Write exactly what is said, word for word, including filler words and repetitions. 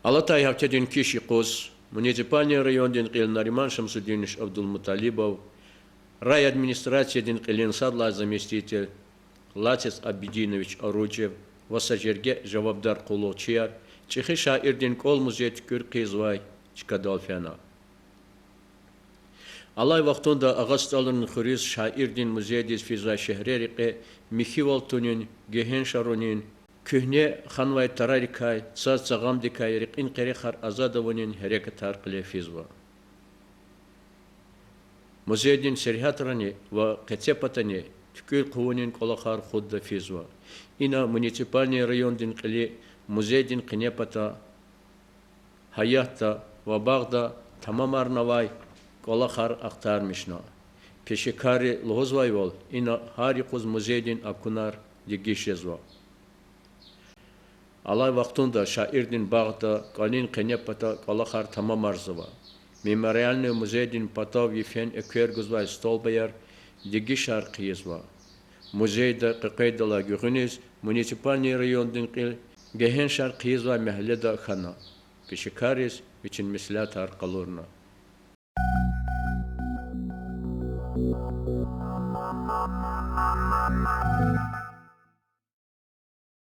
Алатай гьафтедин киш юкъуз муниципальный райондин кьил Нариман Шамсудинович Абдулмуталибов, райадминистрациядин кьилин сад лагьай заместитель Лацис Абидинович Аручев ва са жерге жавабдар къуллугъчияр чӀехи шаирдин кӀвал-музей туькӀуьр хъийизвай чкадал фена. Алай вахтунда Агъа СтӀалрин хуьруьз шаирдин музейдиз физвай шегьре рекье михьивал тунин, гегьеншарунин, куьгьне ханвай тарарикай, цаз цагъамдикай рекьин къерехар азад авунин гьерекатар кьиле физва. Музейдин сергьятрани ва къецепатани туькӀуьр хъувунин кӀвалахар хутӀда физва. Ина муниципальный райондин кьили музейдин къенепата, гьаятда ва багъда тамамарнавай кӀвалахар ахтармишна. Пешекарри лугьузвайвал, ина гьар юкъуз музейдин акунар дегиш жезва. Алай вахтунда шаирдин багъда кӀвалин къенепата кӀвалахар тамамарзава. Мемориальный музейдин патав йифен эквер гузвай столбаяр, дегишар хъийизва. Музейда къекъвейдалай гуьгъуьниз муниципальный райондин кьил гегьеншар хъийизвай мягьледа хьана, пешекарриз вичин меслятар къалурна.